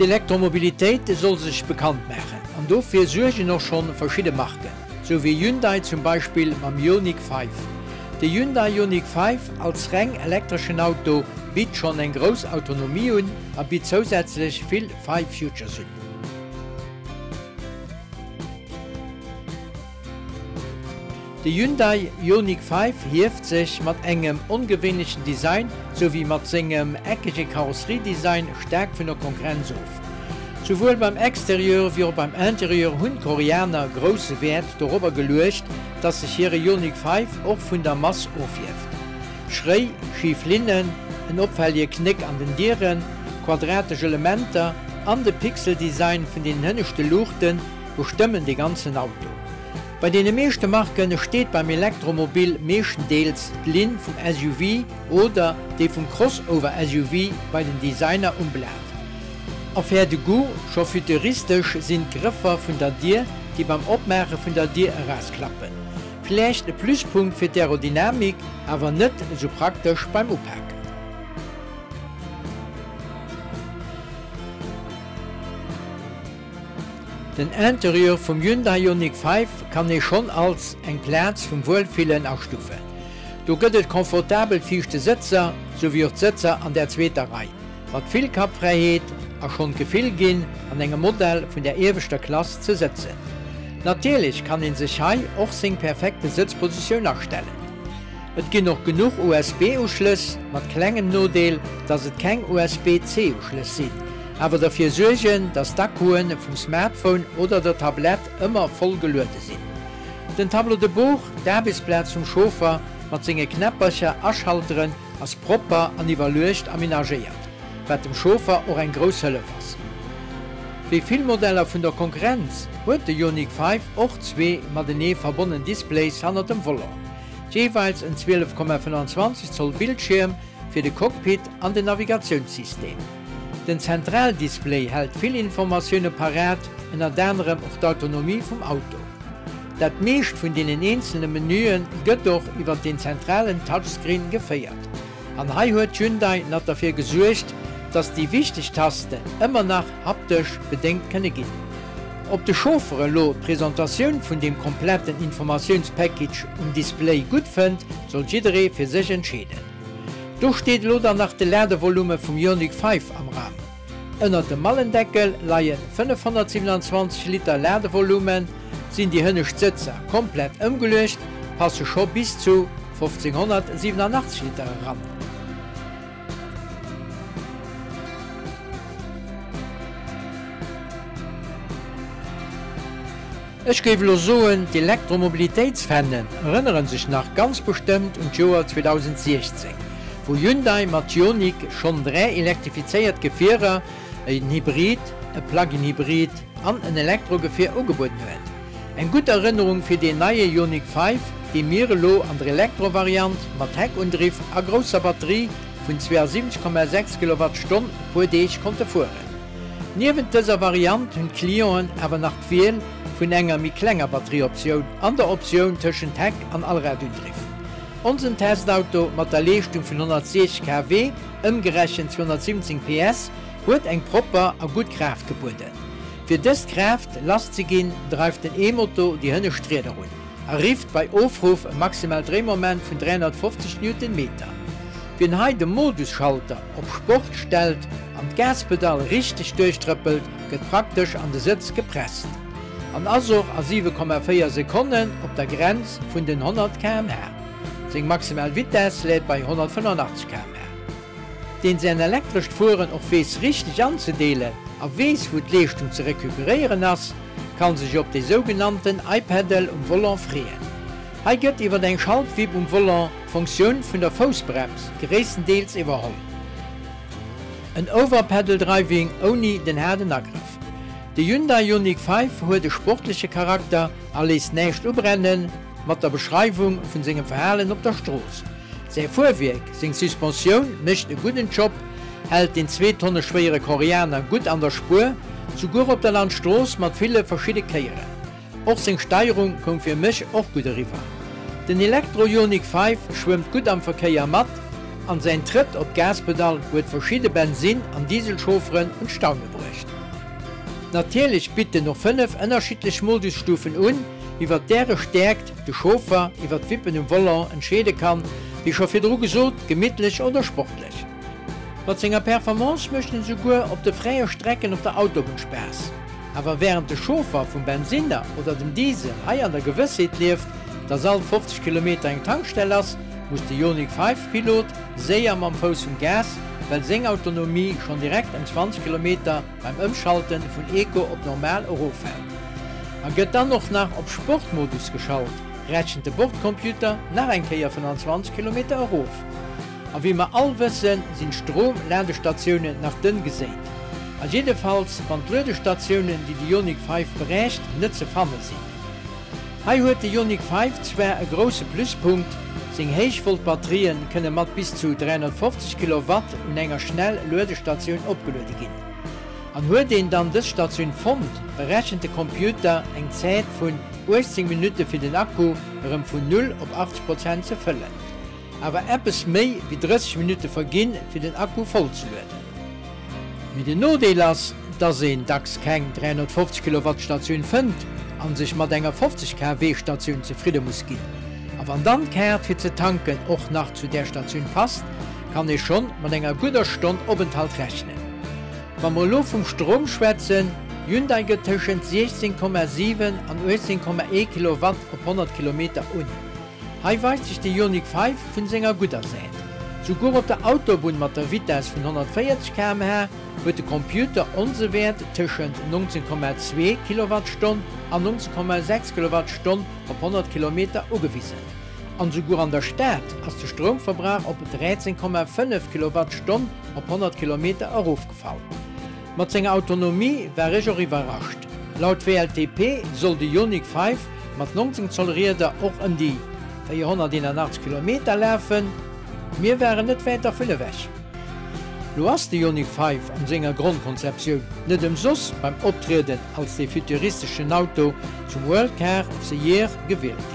D'Elektromobilitéit soll sech bekannt maachen an dofir suergen och schonn verschidde Marken, sou wéi Hyundai zum Beispill mam Ioniq 5. De Hyundai Ioniq 5 als reng elektreschen Auto bitt schonn eng grouss Autonomie un a bitt zousätzlech vill fei Futures un. De Hyundai Ioniq 5 hieft sech mat engem ongewéinlechen Design souwéi mat sengem eckege Karosseriedesign staark vun der Konkurrenz of. Souwuel beim Exterieur wéi och beim Interieur hunn d'Koreaner grousse Wäert dorobber geluecht, dass sech hire Ioniq 5 och vun der Mass ofhieft. Schréi, schif Linnen, en opfällege Knéck an den Dieren, quadratesch Elementer an de Pixel-Design vun den hënneschte Luuchte bestëmmen de ganzen Auto. Bei deene meeschte Marke steet beim Elektromobil meeschtendeels d'Linn vum SUV oder déi vum Crossover-SUV bei den Designer um Blat. Affaire de goût, scho futuristesch sinn d'Grëffer vun der Dier, déi beim Opmaache vun der Dier erausklappen. Vläicht e Pluspunkt fir d'Aerodynamik, awer net esou praktesch beim Upaken. Den Interieur vum Hyundai Ioniq 5 kann ee schonn als eng Plaz vum Wuelfillen astufen. Do gëtt et confortabel viischte Sëtzer, sou wéi och d'Sëtzer an der zweeter Rei, mat vill Kappfräiheet a schonn d'Gefill ginn, an engem Modell vun der ieweschter Klass ze sëtzen. Natierlech kann ee sech hei och seng perfekte Sëtzpositioun astellen. Et ginn och genuch USB-Uschlëss, mat klengem Nodeel, dass et keng USB-C-Uschlëss sinn. Awer derfir suergen, dass d'Akkuen vum Smartphone oder der Tablett ëmmer voll geluede sinn. Den Tableau de bord, d'Aarbechtsplaz vum Chauffer mat senge Knäppercher a Schalteren, ass propper an iwwerluecht amenagéiert, wat dem Chauffer och eng grouss Hëllef ass. Wéi vill Modeller vun der Konkurrenz huet de Ioniq 5 och zwee matenee verbonnen Displays hannert dem Volant, jeeweils en 12,25 Zoll Bildschierm fir de Cockpit an den Navigatiounssystem. Den Zentraldisplay hält vill Informatioune parat, ënnert anerem och d'Autonomie vum Auto. Dat meescht vun deenen eenzelne Menüe gëtt och iwwer den zentralen Touchscreen geféiert. An hei huet Hyundai nach derfir gesuergt, dass déi wichteg Tasten ëmmer nach haptesch bedéngt kënne ginn. Ob de Chauffer elo d'Presentatioun vun deem kompletten Informatiounspackage um Display gutt fënnt, soll jidderee fir sech entscheeden. Do steet elo dann nach de Ladevolume vum Ioniq 5 am Raum. Ënnert dem Mallendeckel leie 527 Liter Ladevolumen. Sinn déi hënnescht Sëtzer komplett ëmgeluecht, passe scho bis zu 1587 Liter eran. Ech géif elo soen, d'Elektromobilitéitsfannen erënnere sech nach ganz bestëmmt un d'Joer 2016, wou Hyundai mat Ioniq schonn 3 elektrifizéiert Gefierer, en Hybrid, e Plug-in-Hybrid an en Elektrogefier ugebueden huet. Eng gutt Erënnerung fir deen neie Ioniq 5, dee mir elo an der Elektrovariant mat Heckundriff a grousser Batterie vun 72,6 Kilowattstonn e puer Deeg konnte fueren. Niewent dëser Variant hunn d'Clienten awer nach d'Wiel vun enger méi klenger Batterieoptioun an der Optioun tëschent Heck an Allradundriff. Onsen Testauto mat der Leeschtung vun 160 kW, ëmgerechent 217 PS, huet eng propper a gutt Kraaft gebueden. Fir dës Kraaft lass ze ginn, dreift den E-Moto déi hënnescht Rieder un a rifft bei Ofruff e maximaalt Dréimoment vun 350 Newtonmeter. Wien hei de Modusschalter op Sport stellt an d'Gaspedall richteg duerchtrëppelt, gëtt praktesch an de Sëtz gepresst an ass och a 7,4 Sekonnen op der Grenz vun den 100 km/h. Seng maximal Vitess läit bei 185 km/h. Deen säin elektrescht Fueren och weess richteg anzedeelen a weess wou d'Leeschtung ze recuperéieren ass, kann sech op dee sougenannten iPedal um Volant freeën. Hei gëtt iwwer eng Schaltwipp um Volant d'Fonktioun vun der Foussbrems gréisstendeels iwwerholl. En Overpedal Driving ouni den haarden Agrëff. De Hyundai Ioniq 5 huet e sportleche Charakter a léisst näischt ubrennen mat der Beschreiwung vun sengem Verhalen op der Strooss. Säi Fuerwierk, seng Suspensioun mécht e gudden Job, hält den zwee Tonne schwéiere Koreaner gutt an der Spuer, souguer op der Landstrooss mat ville verschidde Kéieren. Och seng Steierung koum fir mech och gutt eriwwer. Den Elektro Ioniq 5 schwëmmt gutt am Verkéier mat an säin Trëtt op d'Gaspedall huet verschidde Bensin an Dieselchaufferen un d'Staune bruecht. Natierlech bitt en och 5 ënnerschiddlech Modusstufen un, iwwer däre Stäerkt de Chauffer iwwer d'Wippen um Volant entscheede kann, wéi scho virdru gesot, gemittlech oder sportlech. Mat senger Performance mécht en esouguer op de fräie Strecken op der Autobunn Spaass. Awer wärend de Chauffer vum Bensinner oder dem Diesel hei an der Gewëssheet lieft, dass all 50 Kilometer eng Tankstell ass, muss de Ioniq 5 Pilot séier mam Fouss vum Gas, well seng Autonomie schonn direkt ëm 20 Kilometer beim Ëmschalte vun Eco op Normal eroffält. A gëtt dann och nach op Sportmodus geschalt, rechent de Bordcomputer nach eng Kéier 25 Kilometer erof. A wéi mer all wëssen, sinn d'Strom-Ladestatiounen nach dënn geséit. A jiddefalls wann d'Luedestatiounen, déi de Ioniq 5 bräicht, net ze fanne sinn. Hei huet de Ioniq 5 zwar e grousse Pluspunkt, seng Héichvolt-Batterië kënne mat bis zu 350 Kilowatt un enger Schnell-Luedestatioun opgeluede ginn. An huet een dann dës Statioun fonnt, berechent de Computer eng Zäit vun 18 Minutte fir den Akku erëm vun 0 op 80 Prozent ze fëllen. Awer eppes méi wéi 30 Minutte verginn, fir den Akku voll ze lueden. Mee den Nodeel ass, dass een dacks keng 350 Kilowatt Statioun fënnt an sech mat enger 50 kW Statioun zefridde muss ginn. A wann dann d'Kaart fir ze tanken och nach zu där Statioun passt, kann ee schonn mat enger gudder Stonn Openthalt rechnen. Wa mer elo vum Strom schwätzen, Hyundai gëtt tëschent 16,7 an 18,1 Kilowatt op 100 Kilometer un. Hei weist sech de Ioniq 5 vun senger gudder Säit. Souguer op der Autobunn mat der Vitess vun 140 km/h huet de Computer onse Wäert tëschent 19,2 Kilowattstonn an 19,6 Kilowattstonn op 100 Kilometer ugewisen. An souguer an der Stad ass de Stroumverbrauch op 13,5 Kilowattstonn op 100 Kilometer erofgefall. Mat senger Autonomie war ech och iwwerrascht. Laut WLTP soll de Ioniq 5 mat 19 Zoll Rieder och ëm déi 481 Kilometer lafen. Mir waren net wäit dervun ewech. Lo ass de Ioniq 5 an senger Grondkonzeptioun net ëmsoss beim Optrieden als dee futuristeschen Auto zum World Car of the Year gewielt ginn.